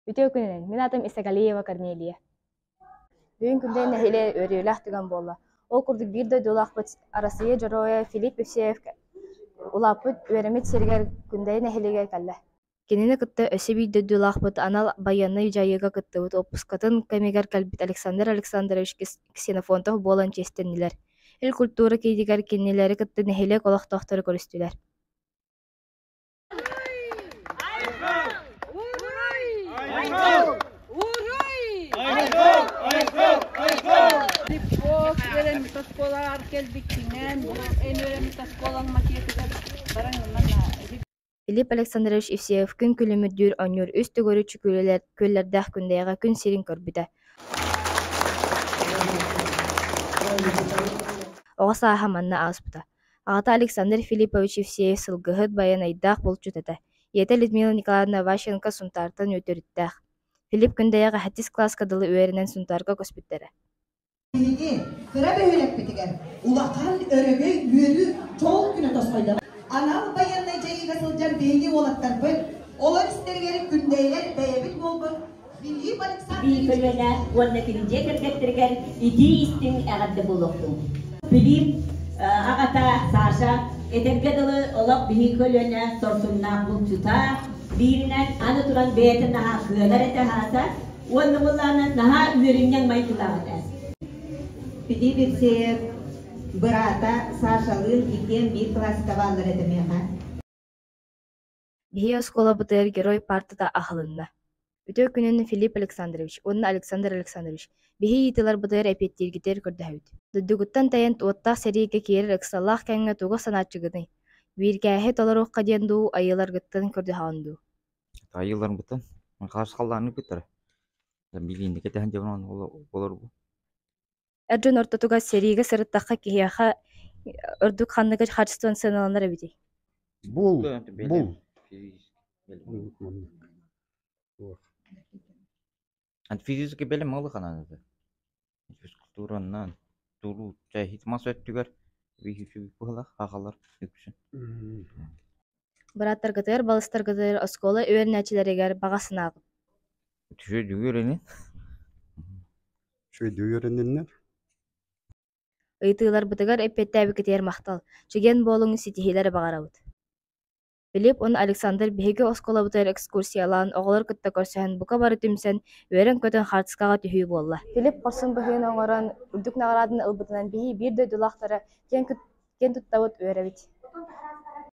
Үтүө күнүнэн, мин аатым Исагалиева Корнелия. Бүгүн күндэ нэһилиэ үөрүүлээх түгэн буолла. Ол курдук биир дойдулаахпыт Арассыыйа Дьоруойа Филипп Евсеев улааппыт, үөрэммит сиригэр Күндэйэ нэһилиэгэр кэллэ. Кинини кытта өссө биир дойдулаахпыт анал байыаннай дьайыыга кыттыбыт уоппускатын кэмигэр кэлбит Александр Александрович Ксенофонтов буолан чиэстэннилэр. Ил культура киинигэр кинилэри кытта нэһилиэк олохтоохторо көрүстүлэр. Филипп Александрович Евсеев күн күлүмүрдүүр оонньуур үс төгүрүччү күөллэрдээх Күндэйэҕэ күн сирин көрбүтэ. Оҕо сааһа манна ааспыта. Аҕата Александр Филиппович Евсеев сылгыһыт, байанайдаах булчут этэ. Ийэтэ Людмила Николаевна Ващенко Сунтаартан үөтүрүттээх. Филипп Күндэйэҕэ сэттис кылааска дылы үөрэнэн Сунтаарга көспүттэрэ. Биһиги кыра бөһүөлэкпитигэр улахан өрөгөй үөрүү дьол күнэ тосхойдо. Анал байыаннай дьайыыга сылдьар биһиги уолаттарбыт, олор истэригэр күндэйэлэр бэйэбит уолбут Филипп Биир Александрович көлүөнэ уонна кини дьиэ кэргэттэригэр итии-истиҥ эҕэрдэ буолуохтун. Филипп аҕата Саша этэргэ дылы олох биһиги көлүөнэ сорсуннаах булчута, бииринэн аны туран бэйэтэ наһаа кыанар этэ аһаата уонна буоллаҕына наһаа үөрүнньэҥ майгылаах этэ. Филипп Евсеев быраата Сашалыын иккиэн биир кылааска бааллар этэ миэхэ. Биһиги оскуолабытыгар Герой паартата аһылынна. Үтүө күнүн Филипп Александрович уонна Александр Александрович, биһиги ыйытыыларбытыгар эпиэттииргитигэр көрдөһөбүт. Дойдугуттан тэйэн уоттаах сэриигэ киирэр ыксаллаах кэмҥэ тугу санааччыгыный? Бииргээһи толоруохха диэн дуу, айыыларгыттан көрдөһөҕүн дуу? Айыыларбыттан хаас халлааны ыппыттара. Билиинни кэтэһэн дьон олорбут. Эр дьон ортотугар сэриигэ сырыттахха киһиэхэ ордук ханнык хаачыстыбаны сыаналанар эбитий? Бул, бул. Физически бэлэм улахан физкультуранан туруу мас өттүгэр быһылах аҕалар үксүн. Бырааттаргытыгар, балыстаргытыгар оскуола үөрэнээччилэригэр баҕа санааҕыт? Үчүгэй үөрэнин. Үчүгэйдик үөрэниннэр. Ыйытыыларбытыгар эппиэттээбиккитигэр махтал. Чэгиэн буолуҥ, ситиһиилэри баҕарабыт. Филипп уонна Александр биһиги оскуолабытыгар экскурсиялаан, оҕолор кытта көрсүһэн, бука бары түмсэн, үөрэн-көтөн хаартыскаҕа түһүү буолла. Филипп хорсун быһыыны оҥорон, үрдүк наҕарааданы ылбытынан биһиги биир дойдулаахтара киэн, киэн туттабыт, үөрэбит.